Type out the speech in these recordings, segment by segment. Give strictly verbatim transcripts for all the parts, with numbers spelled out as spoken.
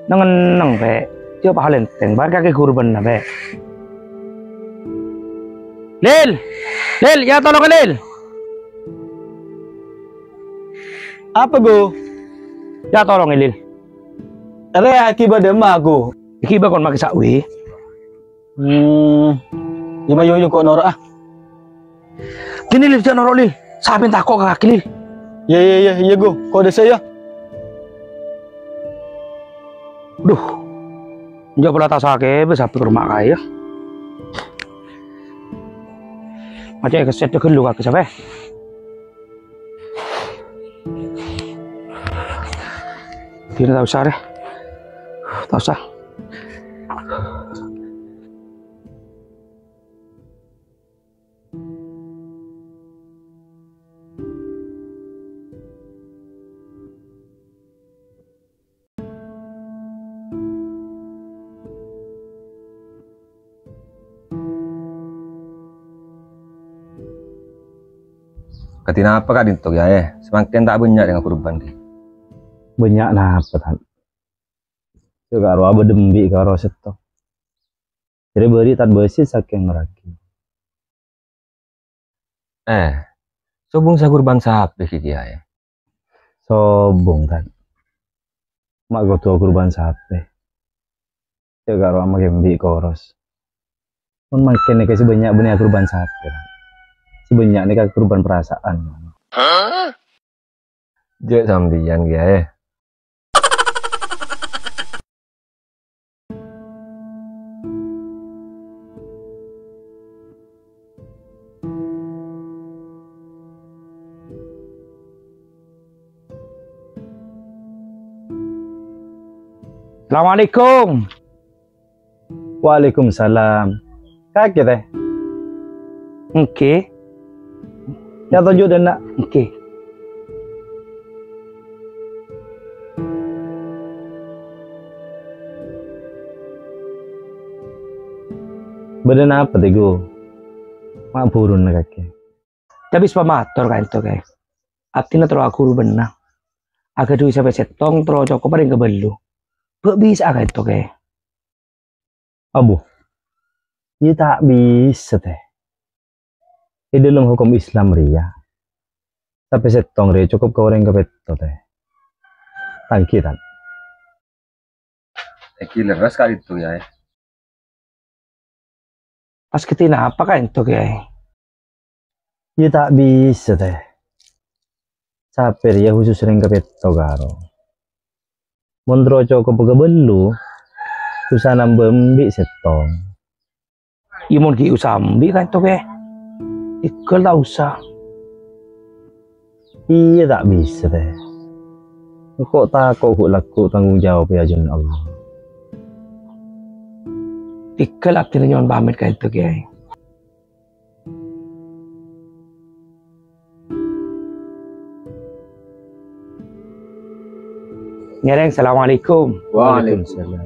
Neng-enneng, Pè'. Jhâ' pahalèntèng, bâr kakè kurbanna, Pè'. Lil! Lil, yâ tolong, Lil! Apa, Gu? Yâ tolong, Lil. Arèya akibat dâ' emma, Gu? Akibat kon makè sa'wi. Hmm. Yâ, mayu, yu, ko' noro', ah. Kènè, Lil, jhâ' noro', Lil. Sapèna tako' ka kakè, Lil. Iyâ, iyâ, iyâ, iyâ, Gu. Ko' dissa', yâ. Duh. Enjâ' pola tao sakè', bâ' sapè ka roma kaya. Maca' èkessèt ghâllu kakè sapè. Dina ta' osa, rè. Ta' osa. Kadhi napa ka'dinto, Kèyaè? Samangkèn ta' bânnya' rèng akurban, Kè. Bânnya' napa, Tan? Sè karo abâ' dhembi' karo sèttong. Jârèya bâri' Tan bâsi sakèng ragi. Eh, sobung sè akurban sapè, Kè, Kèyaè? Sobung, Tan. Ma' kodhu akurban sapè. Jhâ' karo ama kembi koros. Mon mangkèn nèka sè bânnya' bânnè akurban sapè, Tan. Sè bânnya' nèka akurban perasaan. Jhâ' sampèyan, Kèyaè. Assalamualaikum. Waalaikumsalam. Kakè, Tè? Èngghi. Yâ, toju' dâ' enna'. Èngghi. Bâdâ napa, Tè, Gu? Ma' buruna kakè. Tapè sè pamator ka'dinto, Kè. Abdhina terro akurbanna. Aghâdhuwi sapè sèttong terro cokop arèng kabâllu. Bâ' bisa'a ka'dinto, Kè. Abbhu, iyâ ta' bisa, Tè. È dâlem hokom Islam rèya, sapè sèttong rèya cokop ka orèng kapètto, Tè. Tangghi, Tan. Èngghi lerres ka'dinto, Kèyaè. Pas kadhi napa ka'dinto, Kèyaè? Iyâ ta' bisa, Tè. Sapè rèya husus rèng kapètto karo. Mon terro cokop kabâllu, osa nambâ embi' sèttong. Iyâ mon ghi' osa embi' ka'dinto, Kè. Tèghâl ta' osa. Iyâ ta' bisa, Tè. Engko' tako' ghu' lagghu' tanggung jawab è ajunanna Allah. Tèghâl abdhina nyo'on pamèt ka'dinto, Kèyaè. Ngèrèng, assalamualaikum. Waalaikumsalam.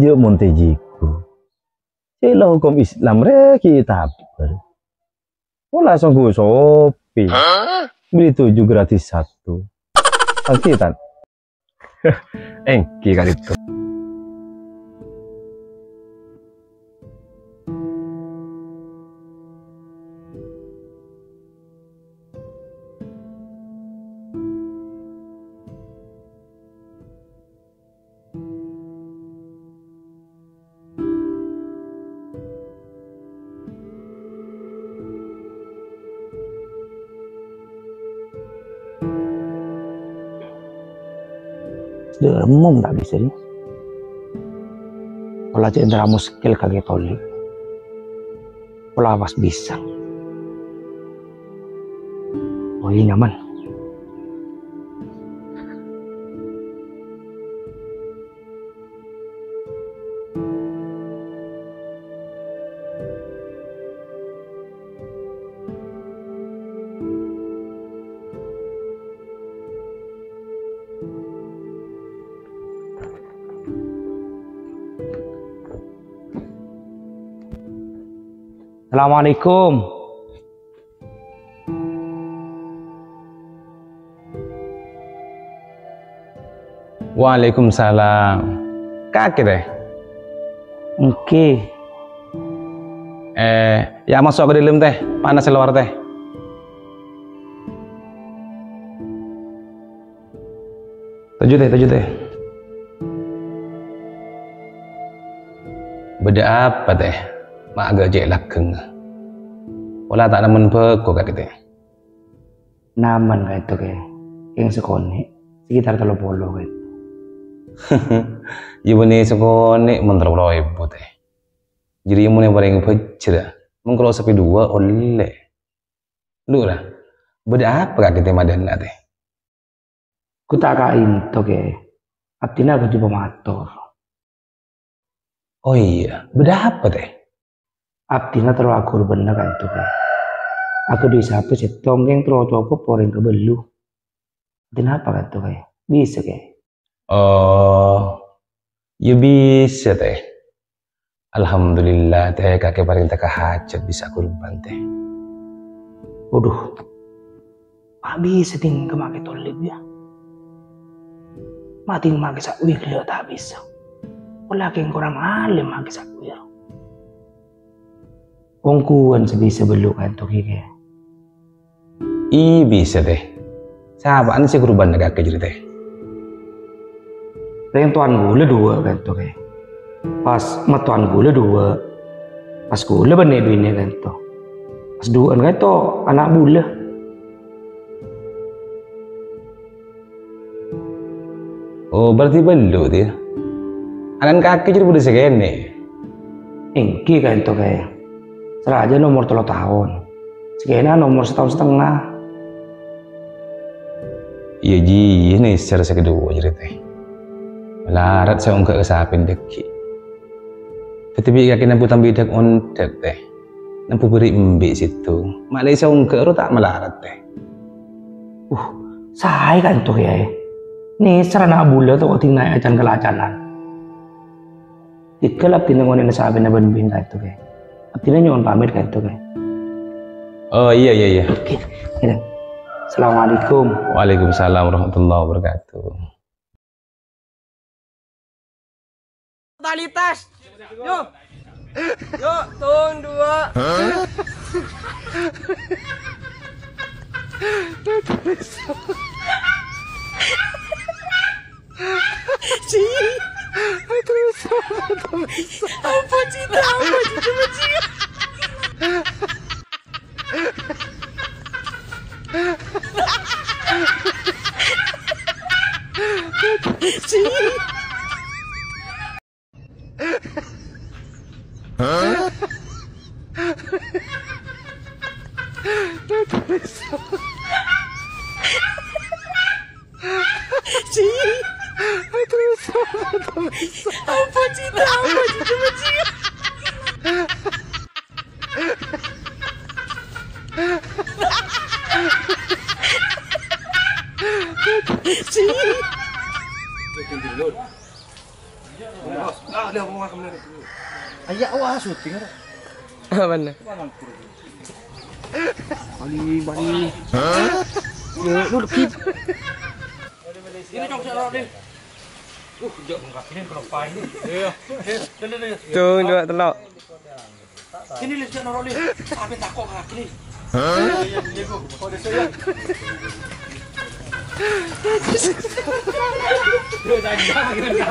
Jhâ' mon tèjiku. Cè' la hokom Islam rè ghi' tabâr. Pola songghu sopè. Beli tujuh gratis satu. Pasti, Tan. Èngghi ka'dinto. Dâremma ta' bisa, Dhi. Pola cè' èntara muskil kakè tolè. Pola pas bisa. Oh, iyâ, nyaman. Assalamualaikum. Waalaikumsalam. Kakè, Tè? Èngghi. Eh, yâ maso' ka dâlem, Tè. Panas è lowar, Tè. Toju', Tè, toju', Tè. Bâdâ apa, Tè? Ma' ghâ' cè' lagghâng. Pola ta' nemmen bhâko kakè, Tè. Nemmen ka'dinto, Kè. Kèng sakonè', sekitar tello polo ka'dinto. Yâ bânnè sakonè' mon tello polo èbu, Tè. Jârèya mon èparèng bhâjhrâ, mon kalo sapè duwâ' ollè. Lurah, bâdâ apa kakè, Tè, madâna, Tè? Ghu ta' ka'dinto, Kè. Abdhina kodhu pamator. Oh iyâ, bâdâ apa, Tè? Abdhina terro aghurbanna ka'dinto, Kè. Aghâdhuwi sapè sèttong kèng terro cokop orèng kabâllu. Abdhina apa ka'dinto, Kè? Bisa, Kè? Oh, yâ bisa, Tè. Alhamdulillah, Tè, kakè parèng tèka hajhât bisa kurban, Tè. Waduh, ma' bisa ding ka makè tolib, yâ. Ma' ding makè sa'wir ghellâ' ta' bisa. Pola kèng korang alèm makè sa'wir. Ongghuwân sè bisa bâllu' ka'dinto, Kè. Iyâ bisa, Tè. Sapa'an sè kurban kakè jârèya, Tè? Rèng towan ghulâ duwâ' ka'dinto, Kè. Pas mattowan ghulâ duwâ'. Pas ghulâ bânnè binè ka'dinto. Pas duwâ'ân ka'dinto ana' bulâ. Oh, berarti bâllu', Tè, yâ? Ana'na kakè jârèya bâdâ sè kènè'? Èngghi ka'dinto, Kè. Sè rajâ nomer tello taon. Sè kènè' nomer sataon satengnga. Iyâ, jiyâ, nèser sè kaduwâ jârèya, Tè. Malarat sè ongghâ ka sapèna dhâggi'. Dhâddhi bi' kakè nembu tambi dhâk-ondhâk, Tè. Nembu bâri' embi' sèttong. Ma' lè sè ongghâ ro ta' malarat, Tè. Uh, saè ka'dinto, Kè. Nèser ana' bulâ to' ding naè' acan-kalacanan. Dhika la abdhina ngonè'na sapèna bân binè ka'dinto, Kè. Abdhina nyo'on pamit ka'dinto, Kè. Oh, iyâ, iyâ, iyâ. Oke, iyâ. Assalamualaikum. Waalaikumsalam warahmatullahi wabarakatuh. Totalitas. Yo. Yo, tong dua. Ci. Apa cita? Apa cita? Apa cita? Apa cita? Apa cita? Ayah, wah, syuting ada. Apa nih? Bali, bali. Ya, lu lebih. Ini cok, cok, nih. Uh, jok, mengkakirin kalau pain. Iya. Tuh, dua telok. Ini lihat norok nih. Sampai takut kaki nih. Hah? Iya, iya, gua. Oh, udah saya. Lu tanya.